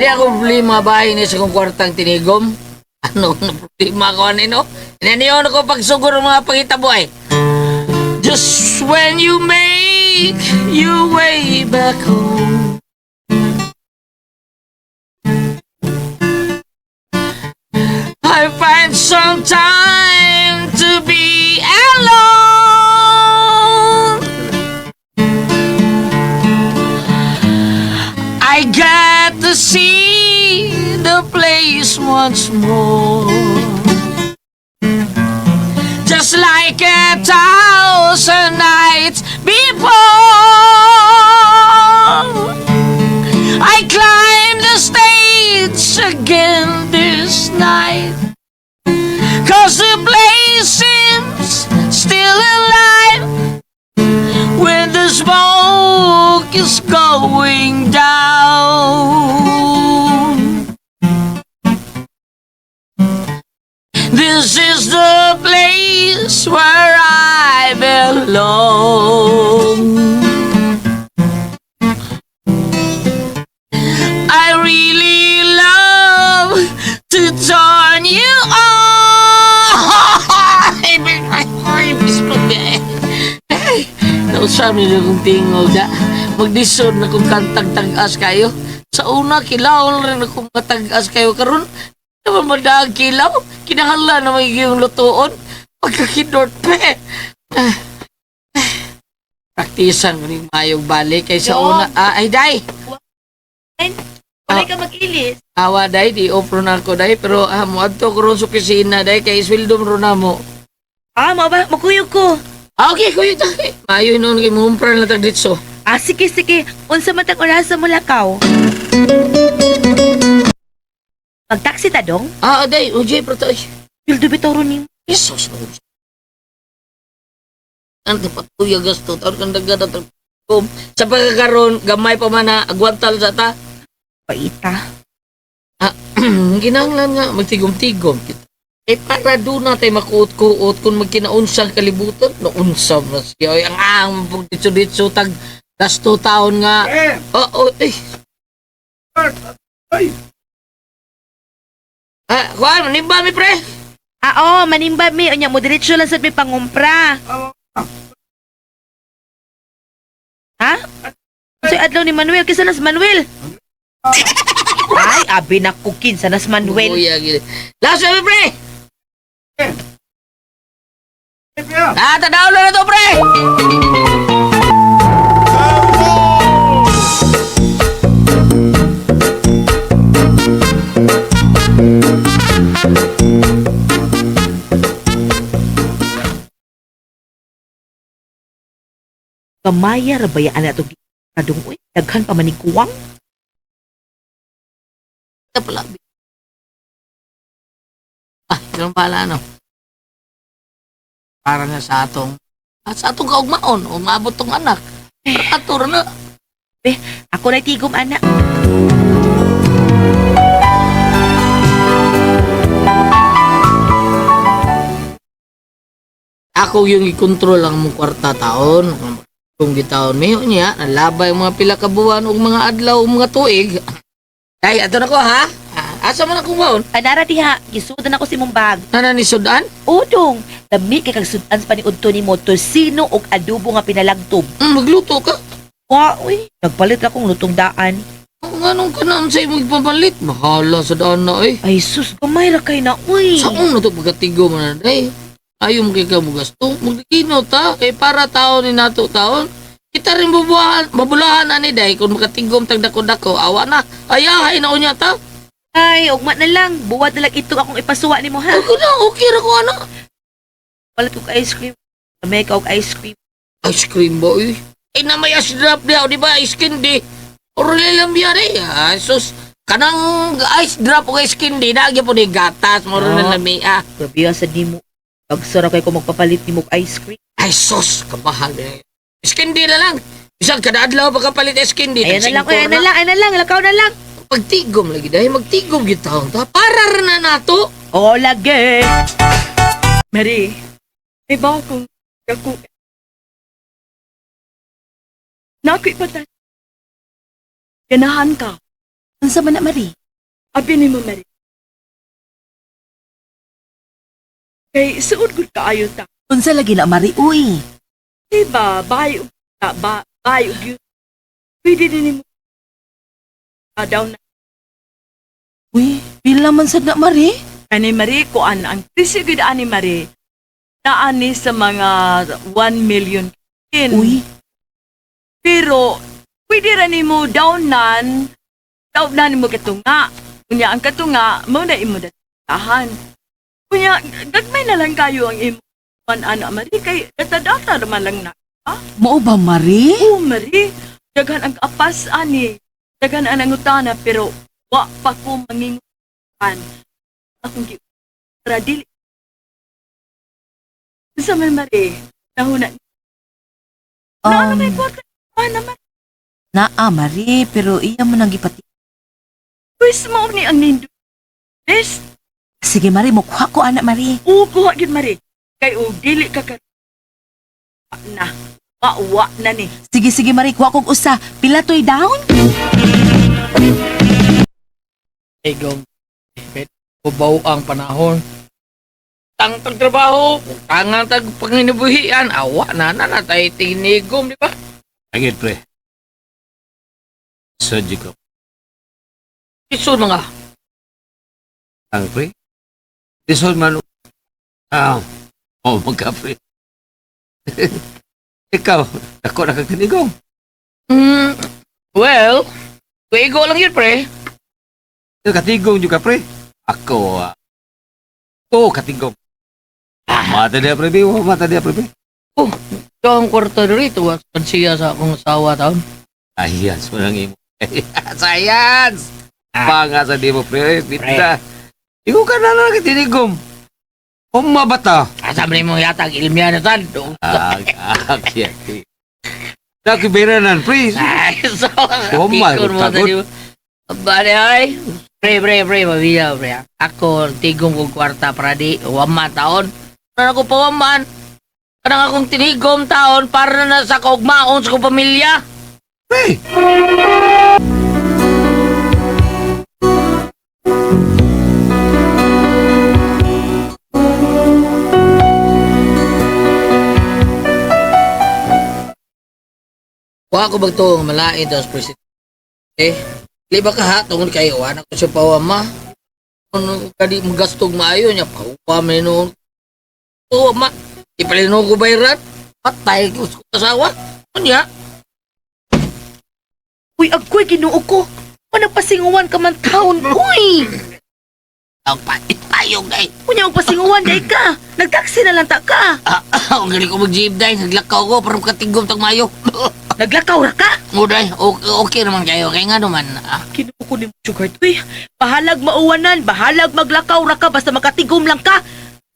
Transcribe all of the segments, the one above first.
akong problema bahay ni sa kong kwartang tinigom. Ano na problema ko ani no? Inaniyon ako pagsugor ng mga pangitabo ay. Just when you make your way back home. I find some time to be alone. I get to see the place once more. Just like a thousand nights before. I climb the stage again this night. 'Cause the place seems still alive when the smoke is going down. This is the place where I belong. I really love to turn you on. Nausap niyo kong tingog na. Magdisod na kong kantag tag-as kayo. Sa una, kilaw rin akong matag-as kayo. Karon naman madaag kilaw. Kinahanglan na magiging lutuon. Pagkakidort pe. Ah, ah. Praktisan ko ning mayong balik kay sa Yo. una. Ah, ay, day! Wala ka mag-ilis. Awa day, di off na ako day, pero ah, moadto ko ron sa opisina day, kay isweldo ron na mo. Ah, mao ba? Makuyog ko. Ah, okay, kuya, tay. Maayo noon kay muhumpran na tag ditso. Ah, sige, sige. Unsa man tang orasa mo lakaw? Magtaksi ta dong? Ah, day, uj, pero to, ay, Pildo bitaw ron nimo. Jesus, no. Ano to, patuya gasto, taon kang dagat at kum. Sa pagkakaroon, gamay pa man na, agwantal sa ta. Paita. Ah, ginanglan nga, magtigom-tigom. Eh, para doon na tayo makuot-kuot kung magkinaunsang kalibutan. No, unsa mas. Ay, ang ang, ditso-ditso, tag gasto taon nga. Eh, Oh, oh, eh. Ay! Ah, kuan, manimba mi pre. Ah, oh, manimba mi. Unya mo diretso lang sad mi pangumpra. Ha? Unsay adlaw ni Manuel? Kinsa nas Manuel? Ay, abi na ko kinsa nas Manuel. Kuya, gini. Last mi pre. Ah, tanaw na to pre. Kamaya ra ba ana to kadung uy? Daghan pa man ni kuwang. Ito pala. Ah, ganun pala ano. Para nga sa atong sa atong kaugmaon, umabot tong anak. Pero ato ra na. Be, ako na tigom ana. Ako yung i-control ang mong kwarta taon. Kung gitaon mayo niya, nalabay ang mga pila ka buwan ug mga adlaw ug mga tuig. Ay, ato na ko ha. Ah, asa man akong baon? Anara diha, gisudan ako si mong bag. Nana ni Sudan? Udong, dami kay kag sudan pa ni udto nimo tosino ug adobo nga pinalagtob. Magluto ka. Wa, uy, nagpalit akong lutong daan. Kung anong ka na sa imong ipapalit? Mahala sa daan na eh. Ay sus, gamay ra kay na uy. Sa una to pagkatigo man na eh. Ayaw mo kay ka mo gasto. Magkino ta. Kay para taon ni nato taon. Kita rin bubuhan, mabulahan ani day kung makatigom tag dako-dako awa na. Ayahay na unya ta. Ay, ugma na lang. Buwat na lang ito akong ipasuwa nimo ha. Ako na, okay ra ko ana. Palit ko ice cream. May ka og ice cream. Ice cream ba eh? Ay na may ice drop diha, di ba? Ice candy. Orle lang biya eh. Ah, sus, kanang ice drop o ice candy, na po ni gatas, moro na Ah. lami ah. Grabe sa nimo. Pagsara kay ko magpapalit nimo og ice cream. Ay sus, kamahal eh. Ice candy na lang. Isang kada adlaw pagkapalit ice candy. Ayan na lang, uy, ayan na lang, ayan na lang, lakaw na lang. Pagtigom lagi dahil magtigom gyud taon ta. Para ra na nato. Oo, lagi. Mary, may ba akong kaku... Nako'y patas. Ganahan ka. Unsa man na, Marie? Abi ni mo, Mary. Kay suod gud kaayo ta. Unsa lagi na, Mari, uy? Di ba, bay og ta, ba, bay og yun. Pwede din nimo daw na. Uy, pila man sad na, Mari? Kani Mari, kuan ang presyo gud ani Mari. Naani sa mga 1 million. Uy, Pero pwede ra nimo downan, downan nimo katunga. Unya ang katunga mao na imo datahan. Unya gagmay na lang kayo ang imo man ana Mari kay data-data naman lang na. mao ba, Mari? Oh Mari, daghan ang kaapas ani. Daghan ang nangutana pero wa pa ko mangingutan. Akong gi para dili. Sa man Mari, nahuna na ano may kwarta naman. Naa, Mari, pero iya mo nang gipati. Pwes mao ni ang nindo. Best. Sige, Mari, mukuha ko, anak, Mari. Oo, kuha gyud Mari. Kay og dili ka ka na. Wa na ni. Sige, sige, Mari, kuha kog usa. Pila to'y down? Igong ubaw ang panahon. Tang tagtrabaho, tangang tag panginabuhian, awa na na na tayo tinigom, di ba? Angit, pre. Surgical. Iso na nga. Ang pre. Lisod man. Ah, oh, magka, pre. Ikaw, ako nakakaligong. Well, kuigo lang yun, pre. Katigong juga, pre. Ako, ah. Oh, katigong. Mata dia, pre. Biwa, mata dia, pre. Oh, ito ang kwarto dito. Wa siya sa akong asawa taon. Science mo lang imo. Science! Panga sa di mo, pre. Bita. Ikaw ka na lang katinigom. Umabata. Asa man mo yatag ilmiya na tan. Ah, ah, kaya. Nakibiranan, pre. Ay, so, Oh my pikon mo God. sa di mo. Bale, ay. Pre, pre, pre, mabiya, pre. Ako, tigong kong kwarta para di, waman taon. Ano ako pa waman? Kanang akong tinigom taon para na sa kaugmaon sa kong pamilya. Pre! Wa ko bagto nga malain daw sa presidente. Eh, di ba ka ha, tungod kayo, anak ko siya pawama. Ano kadi magastog maayo niya, pahuwa man noon. Pawama, ipalino ko bayran. Patay ko sa asawa. Ano niya? Uy, agoy, ginoo ko. Manang pasinguan ka man taon, uy! Ang payong day. Unya, ang pasinguan, day ka. Nagtaksi na lang ta ka. Ah, ang galing ko mag-jeep day. Naglakaw ko, parang katigom tag mayo. Naglakaw ra ka. Muday, okay, okay naman kayo. Kaya nga naman, ah, Kinuha ko ni Sugar, uy. Bahalag mauwanan, bahalag maglakaw ra ka, basta makatigom lang ka.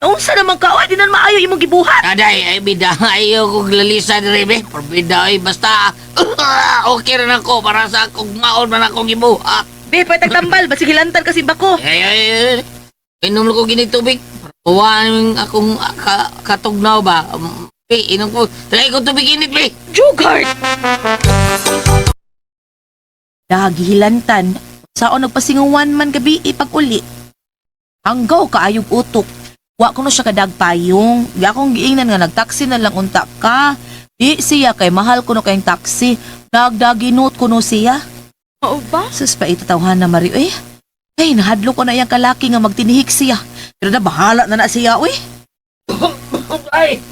Naunsa naman ka, uy, di na maayo imong gibuhat. Aday, ay bida, ayaw kong lalisa ni Rebe. Pero ay basta, okay rin ako para sa akong maon man akong gibuhat. Be, pwede tagtambal, basig hilantan kasi bako. Ay, ay, ay, inom ko gini tubig. Kuha akong katugnaw ba? Be, inom ko. Talay ko tubig init, be. Jugard! Dagihilantan, sao nagpasinguan man gabi ipag-uli. Hanggaw kaayog utok. Wa ko no siya kadagpayong. Di akong giingnan nga nagtaksi na lang unta ka. Di siya kay mahal ko no kayong taksi. Nagdaginot ko no siya. Mao ba? Sus pa itawhan na Mario eh. Ay, nahadlo ko na iyang kalaki nga magtinihik siya. Pero na bahala na na siya, uy. Ay!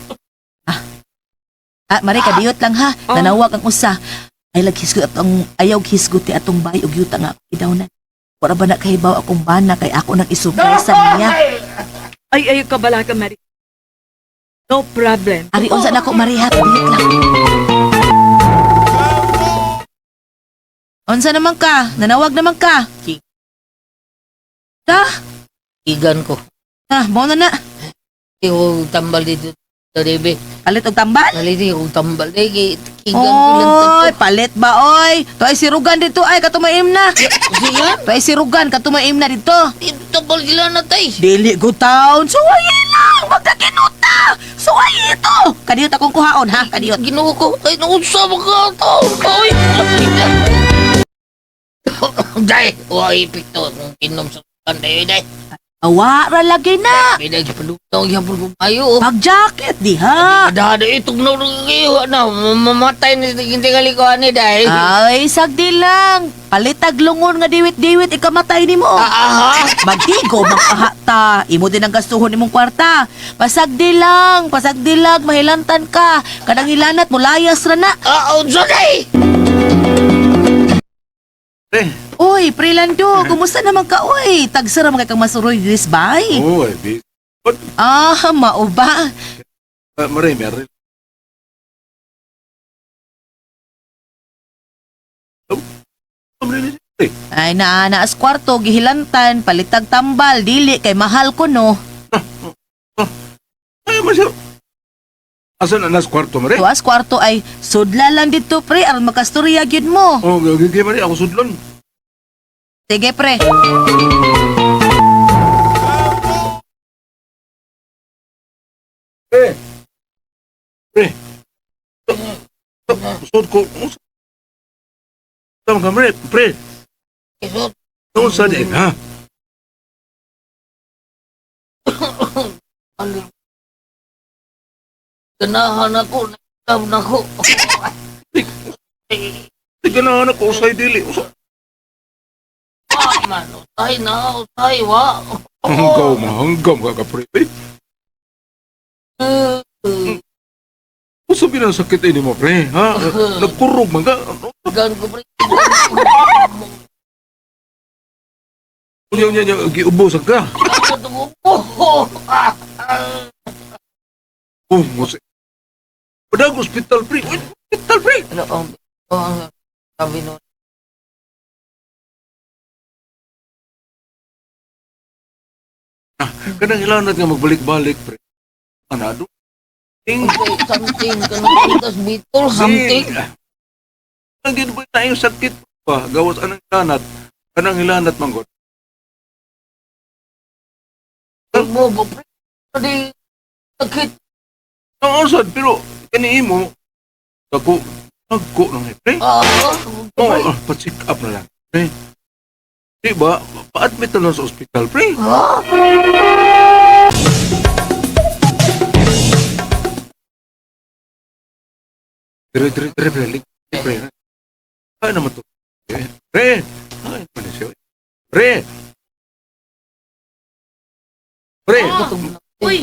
Ah, Mari, kadiyot lang ha. Oh. Nanawag ang usa. Ay, laghisgot atong, ayaw hisgot ti atong bay og yuta nga ako idawnan. Wala ba na kahibaw akong bana kay ako nang isupresa niya. Ay ay ka bala ka Mari. No problem. Ari, unsa na ko, Mari, ha? Kadiyot lang. Unsa naman ka? Nanawag naman ka? Ka? Igan ko. Ah, mo na na. Yung tambal dito sa Rebe. Palit og tambal? Naliti yung tambal. Eh, kigan ko lang Oy, palit ba oy? To ay sirugan dito ay katumaim na. Siya? To ay sirugan katumaim na dito. Tambal sila na tay. Dili go town. Suwayi lang! Magkakinuta! Suwayi ito! Kadiyot akong kuhaon, ha? Kadiyot. Ginoo ko. Ay, naunsa mo ka to. Ay, Day, wa epekto akong inom sa kanday day. Awa ra lagi na. Biday padugtong gyapon ko kayo. Pag-jacket diha. Ada ada itugnaw na kayo na mamatay ni tingali ko ani day. Ay, sagdi lang. Palitag lungon nga diwit-diwit ikamatay nimo. Ah, aha. Magtigo magpahata. Imo din ang gastuhon imong kwarta. Pasagdi lang, pasagdi lang, mahilantan ka. Kanang hilanat mo layas ra na. Ah, unsa day? Pre. Uy, Prelando, kumusta naman ka uy? Tagsara man kay kang masuroy this bay. Oh, ay, busy. Ah, mao ba? Ah, Mare, meron. Oh, Mare, pre. Ay naa naas kwarto gihilantan, palitag tambal, dili kay mahal ko no. Ay, masya. Asa na nas kwarto, Mare? Tuas kwarto ay sudla lang dito pre aron makastorya gyud mo. Oh, gagay, Mare, ako sudlon. Sige pre. Pre. Pre. Sud ko. Tama ka, Mare. Pre. Isot Unsa din, ha? ano. Ganahan ako, nagkam na ako. Di na anak ko, usay dili. Usa. Wa man, utay na, utay wa. Hanggaw, mahanggaw ka ka, pre. Eh, Unsa binang sakit ini mo, pre? Ha? Nagkurog man ka. Gan ko pre. Unya, unya, unya, giubo ka. Ako Ah, ah. Oh, mo sa... Padag hospital, pre. Uy, hospital, pre. Ano ang ang sabi nun? Kanang ilanat nga magbalik-balik, pre. Anado? Ting, Okay, something kanang tas bitol something. Ang ginubay na yung sakit pa. Gawas anang ilanat. Kanang ilanat, manggod. Mo ba pre? Di sakit. Ang usad, pero kani mo, ako, nagko nang eh, pre. Ah, Oh, ah, pa-check up na lang, pre. Di ba? Pa-admit na lang sa ospital, pre. ah. Dire, dire, dire, pre. Lig, pre. Ay naman to. Eh, Pre. Ay naman siya. Pre. Pre. Uy.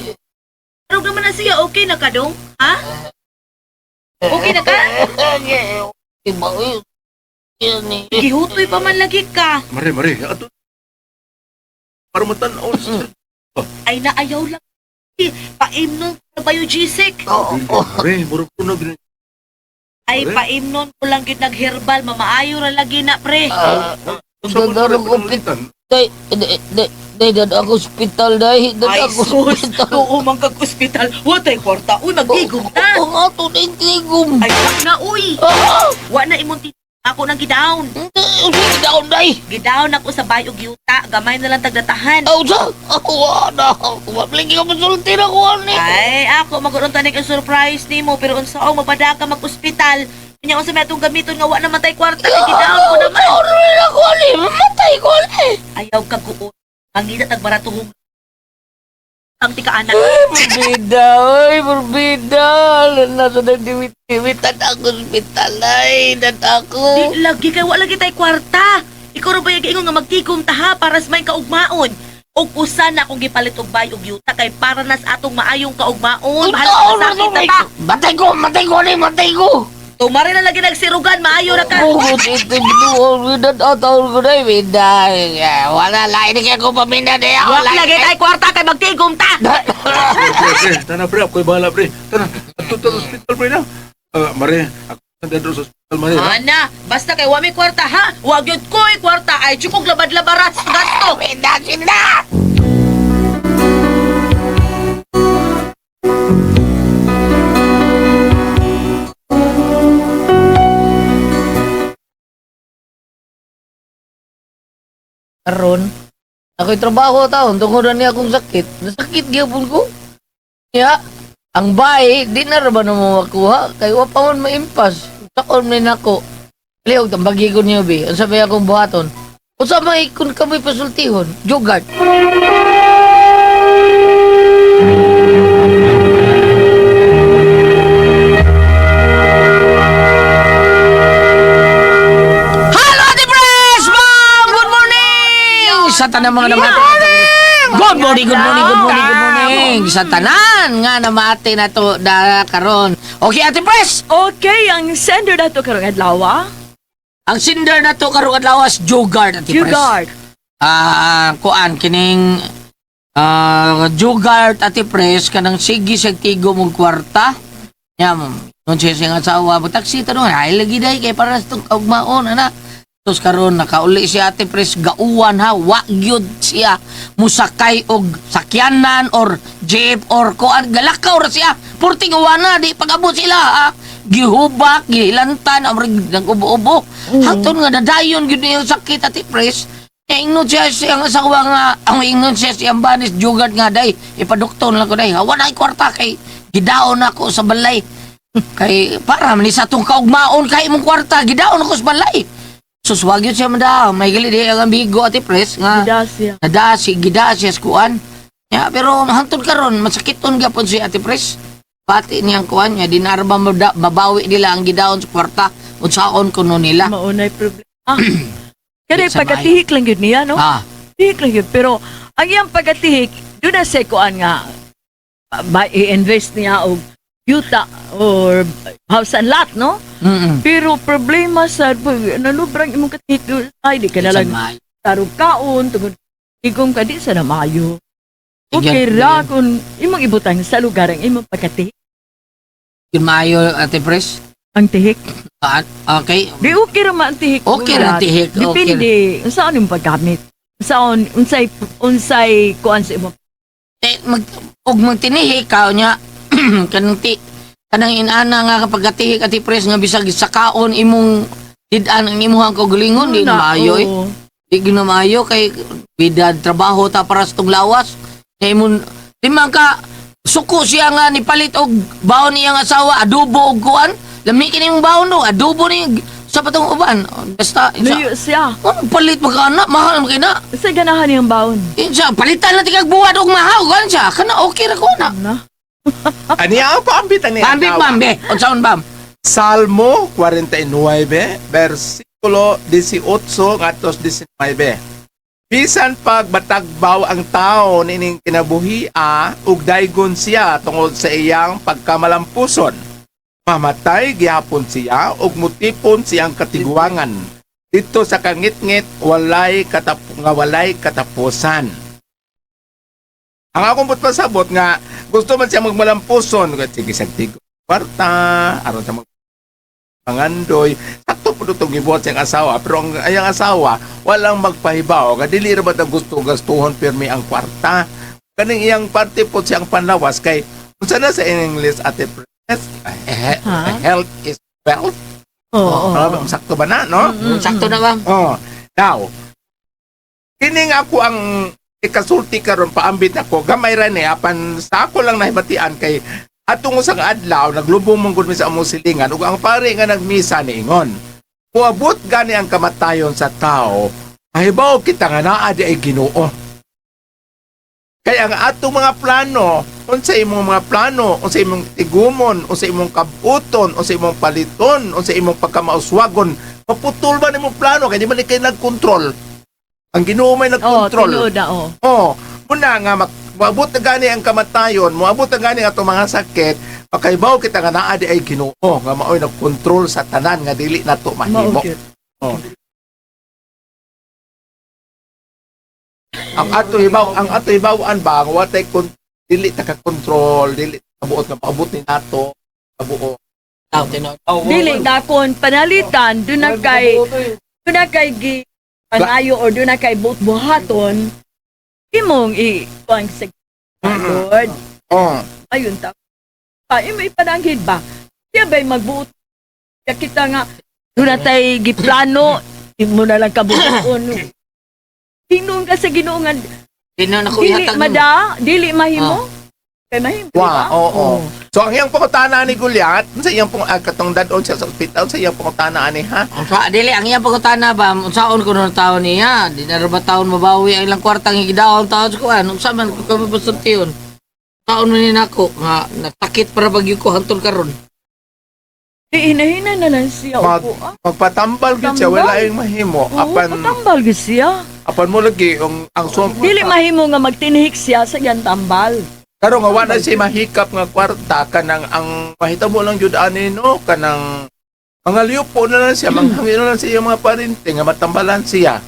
Arog naman na siya, okay na ka dong? Ha? Okay na ka? Iba eh. Yan eh. Gihutoy pa man lagi ka. Mare, mare. Ato. Para matanaw. Ay naayaw lang. Paimnon ko na biogesic. Oo. Mare, murag ko na gina- Ay Pre. paimnon ko lang gyud nagherbal, mamaayo ra lagi na pre. Ah, Sa mga Gagarong ko pananglitan. Day, day, day, day, dad ako ospital, day. Dad Ay ako sus, ospital. oo man kag ospital. Wa tay kwarta, uy magtigom ta. Oo nga, tunay tigom. Ay wa na uy. Ah! Wa na imong ako nang gidown. Hindi, sige down, day. Gidown ako sa bay og yuta, gamay na lang tagdatahan. Aw, sa, ako, na. Lagi ka masulti na ko, ani. Ay, ako magudon tanig ang surprise nimo pero unsaong mapada ka mag-ospital. Nya unsa may atong gamiton nga wa naman tay kwarta kay gidown ko naman. Ano na ako, ani. Mamatay ko, ani. Ayaw ka guon. Mangita tag baratuhong ang tika anak. Berbida, oy, berbida. Nasa na diwit-diwit. Dad ako ospital, ay. Dad ako. Di lagi kay wa lagi tay kwarta. Ikaw ra ba yung giingon nga magtigom ta ha para sa may kaugmaon. Og usa na akong gipalit og bay og yuta kay para nas atong maayong kaugmaon. Bahala ka sa sakit na ta. Matay ko, matay ko, ani, matay ko. Tumari na lagi nagsirugan, maayo ra ka. Bugot ito, binuol, dad ataw ko na, bida. Wala, lain kaya ko paminda, day. Wa lagi tay kwarta kay magtigom ta. Pre, pre, pre. Tana, pre. Ako'y bahala, pre. Tana, ato ta sa ospital, pre na. Ah, mare, ako na sa ospital, mare. ha? Ana, basta kay wa may kwarta ha. Wa gyud ko'y kwarta ay tsikog labad-labarat sa gasto. Bida, sinda! Karon, ako'y trabaho taon, tungod na niya akong sakit. Nasakit gyapon ko. Ya, ang bahay, di na ra ba na mo makuha? Kay wa pa man maimpas. Sakon ni nako. Lihog, tambagi ko niyo, bi. Unsa may akong buhaton? Unsa may kun kamoy pasultihon? Jugart. Hello, Ate Fresh! Ma'am! Good morning! Sa tanan mga namate. Good morning, good morning, good morning, good morning. Sa tanan nga namate na to da karon. Okay, Ate Fresh! Okay, ang sender nato karong adlaw, ah. Ang sinder na to karong adlaw is Jugard, Ate Pres. Jugard. Kuan kining Jugard, Ate Pres, kanang sige sa tigo mong kwarta. Nya mo. Nung siya siyang asawa, taxi tanong, ay lagi day kay para sa itong kaugmaon ana. Tapos karon nakauli si Ate Pres gauwan ha, wa gyud siya musakay og sakyanan or jeep or kuan, galakaw ra siya. Purting uwana di pag-abot sila ha. Gihubak, gihilantan, amrig nag-ubo-ubo. Hangtod nga nadayon gyud niyang sakit, Ate Pres. Kaya ingnon siya siyang asawa nga, ang ingnon siya siyang banis, jugad nga day, ipadukton lang ko day. Hawa na kwarta kay gidaon ako sa balay. Kay para man ni sa tong kaugmaon kay imong kwarta, gidaon ako sa balay. Suswag yun siya mada, may gali di ang ambigo, Ate Pres, nga Gida siya. nada si gida siya sa kuan. Ya, pero hangtod karon masakiton gyapon si Ate Pres. Pati niyang kuan niya dinarba mabawi nila ang gidaon sa kwarta unsaon kuno nila. Maunay problema. Kaya Sa pagkatihik lang yun niya, no? Ah, Tihik lang yun. Pero ang iyang pagkatihik, doon na sa kuan nga, i-invest niya og yuta or house and lot, no? Pero problema sa pag nalubrang imong katihik doon, ay di ka na lang Sa tarog kaon, tungod igong ka di sa namayo. Sige, Okay ra kung imong ibutang sa lugar ang imong pagkatihik. Yun maayo, Ate Pres. Ang tihik. Ah, okay. Di okay ra man ang tihik. Okay ra ang tihik, okay. Depende unsaon imong paggamit. Unsaon unsay unsay kuan sa imong Eh, og magtinihi ka niya kanang ti kanang inana nga kapag katihik, Ate Pres, nga bisag sa kaon imong did-an ang imuhang kaugalingon di na maayo eh. oo. Di gyud na maayo kay bida trabaho ta para sa tong lawas. Kay imong di man ka suko siya nga nipalit og baon niyang asawa adobo og kuan. Lami kini imong baon no, adobo ni sa patong uban. Basta sa, Luyo siya. ano palit magka mahal man kay na. Sa ganahan niyang baon. Insa, palitan na tikag buhat og mahaw kan siya. Kana okay ra ko na. Na. Ani ang paambit ani. Bambi adlaw. bambi, unsaon bam? Salmo 49, versikulo 18 ngadto 19. Bisan pag batagbaw ang tao nining kinabuhia ug daygon siya tungod sa iyang pagkamalampuson. Mamatay gihapon siya ug mutipon siyang katiguangan. Dito sa kangitngit walay nga walay katapusan. Ang akong pasabot nga gusto man siya magmalampuson, sige sa tigo kwarta aron sa mag pangandoy sakto po itong gibuhat siyang asawa, pero ang ayang asawa walang magpahibaw nga dili ra ba ta gusto gastuhon pirmi ang kwarta kaning iyang parte po siyang panlawas kay unsa na sa English, Ate Pres? Ha? Health is wealth. Oo. Oh, sakto ba na, no? Sakto na bam. Oh. Now, kining ako ang ikasulti karon paambit ako gamay ra ni apan sa ako lang nahibatian kay atong usang adlaw naglubong man gud mi sa among silingan ug ang pare nga nagmisa niingon moabot gani ang kamatayon sa tao, mahibaw kita nga naa di ay Ginoo. Kaya ang atong mga plano, unsa imong mga plano, unsa imong tigumon, unsa imong kabuton, unsa imong paliton, unsa imong pagkamauswagon, maputol ba nimong plano kay di man ni kay nagkontrol. Ang Ginoo may Oh, nagkontrol. tinuod na oh. Oh, muna nga moabot na gani ang kamatayon, moabot na gani ang atong mga sakit, makaibaw kita nga naa di ay Ginoo nga maoy nagkontrol sa tanan nga dili nato Mao mahimo. gyud. Oh. Ang ato hibaw-an ba nga watay kon dili ta ka kontrol, dili ta buot nga paabot ni nato kabuo. Tao tinuod. Dili na kon panalitan doon na kay gi panayo or doon na kay buot buhaton imong i kuan sa Lord. Oh. Ayun ta. Pa imo ipananghid ba? Siya ba'y magbuot? Kaya kita nga doon na tay giplano imo na lang kabuoton. Tinong ka sa Ginoo nga Tinuod na ko dili ihatag nimo. mada, dili mahimo. Kay mahimo, di Wa, ba? oo. So So ang iyang pangutana ni Goliath, sa iyang pong katong dadon siya sa ospital, sa iyang pangutana ani, ha? Unsa dili ang iyang pangutana ba, unsaon kuno taon niya? Di na ra ba taon mabawi ang ilang kwartang gidaon taon sa kuan? Unsa man ko kami pasultiyon? Taon man ni nako nga nasakit para bagyo ko hantol karon. Di hinahina na lang siya. Mag, Opo, ah. magpatambal gyud siya, Tambal. wala yung mahimo. Oo, Apan patambal gyud siya. apan mo lagi ang sum Dili mahimo nga magtinihik siya sa iyang tambal. Karon nga wala siya mahikap nga kwarta, kanang ang mahitabo lang jud ani, no, kanang mga liupo na lang siya, manghangin na lang siya mga parente nga matambalan siya.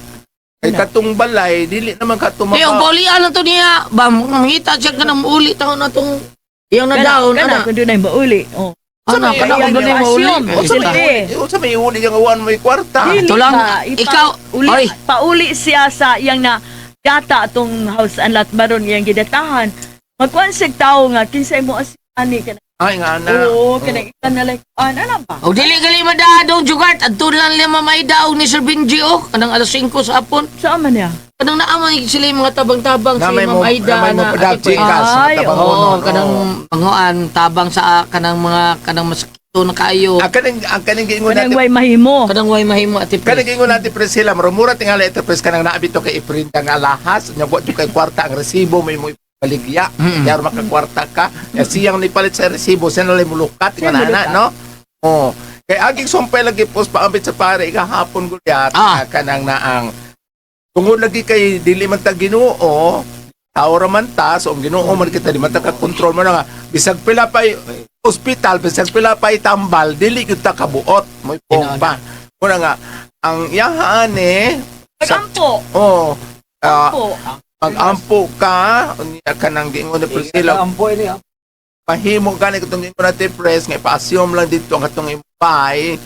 Kay katong balay dili naman kato Di ang maka baulian na to niya ba, mangita siya kanang uli taon na tong iyang na daon Kana ana. kung dunay mauli. Oh. Ana kana Iyang kung dunay mauli. assume. Unsa may Dili. uli, unsa may uli nga wan may kwarta? Dili Ito lang, ba, ikaw, uli, oy. pauli siya sa iyang na data atong house and lot baron iyang gidatahan. Magkuan siya tao nga kinsay mo as ani kana. Ay nga na. Oo, kanang ikan na lang. Ana ba? O dili gali madaadong jugart adto lang niya mamay daog ni Sir Benji oh kanang alas 5 sa hapon. Saan man niya? Kanang naamay sila yung mga tabang-tabang Na si may Ma'am mo Aida na may mo na padag ate ko. chicas Ay, tabang Oo, unon, kanang oo. manguan tabang sa kanang mga kanang masakito na kaayo. Ang kaning giingon Kanang natin way mahimo. Kanang way mahimo, Ate Kanang Pres. giingon natin Priscilla, marumura tingali ito Pres, kanang naabi to kay Iprinda nga alahas, nya wa jud kay kwarta ang resibo may mo baligya. Yar makakwarta ka. Ya siyang nipalit sa resibo, siya na lang mulukat Siya nga na mulukat. no? Oh. Kay aging sumpay lagi pos paambit sa pare ikahapon gulyat kanang naang tungod lagi kay dili man ta Ginoo, tao ra man ta, so ang Ginoo man kita di man ta ka kontrol mo na nga bisag pila pa ospital, bisag pila pa tambal, dili gyud ta kabuot mo pa. Muna nga ang iyahaan eh sa, Pagampo. oh, Ampo. mag-ampo ka unya kanang giingon ni Priscilla, Ampo ini ah. mahimo gani katong giingon natin Pres nga ipa-assume lang dito ang katong impay,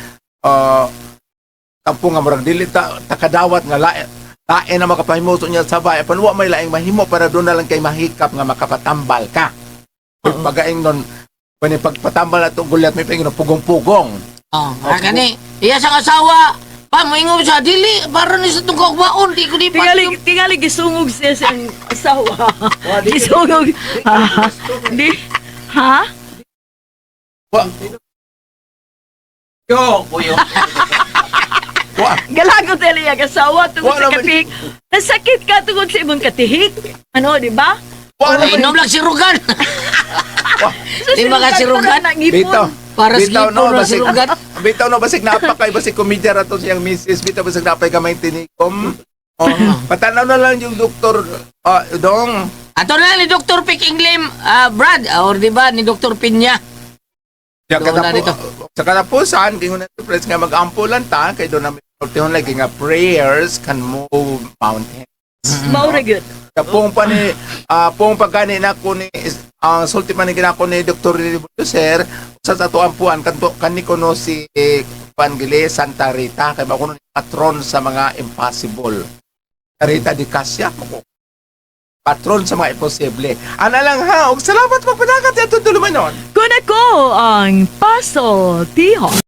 kampo nga murag dili ta takadawat nga lain lain na makapahimo sa niya sabay, apan wa may laing mahimo para doon na lang kay mahikap nga makapatambal ka. Pag pagaing nun kani pagpatambal na itong gulat may paingon pugong-pugong. Oh, kani. Iya sa asawa. Pa moingon siya dili para ni sa tong kaugmaon di ko di pa. Tingali, tingali gisungog siya sa iyang asawa. Gisungog. Ah, di, ha? Wa Yo, kuyo. wa Galago tali ang asawa tungod Wa sa naman. katihik. Nasakit ka tungod sa imong katihik. Ano, di ba? Wa naman. Inom lang si Rugan. So, Di ba ka si Rugan? Para ngipon. Bitaw. Para sa Bitaw ngipon no, na si basig, Rugan. bitaw no, basig napakay, basig komedya ra to siyang misis, bitaw basig napay gamay tinikom. Oh, patanaw na lang yung doktor, dong. Ato na ni Dr. Pick Inglim, Brad, or di ba ni Dr. Pinya. Sa Doon na dito. Sa katapusan, gingon na friends nga mag-ampo lang ta kay doon namin tihon lagi nga prayers can move mountains. Mao ra gyud. Pong pa ni pong pagani na ko ni ang sulti man ni ginako ni Dr. Sir sa ato ampuan kanto kani ko no si Pangile Santa Rita kay ba kuno ni patron sa mga impossible. Rita di Casia mo patron sa mga imposible. Ana lang ha, og salamat magpadagat ato dulumanon. Kuna ko ang Paso Tiho.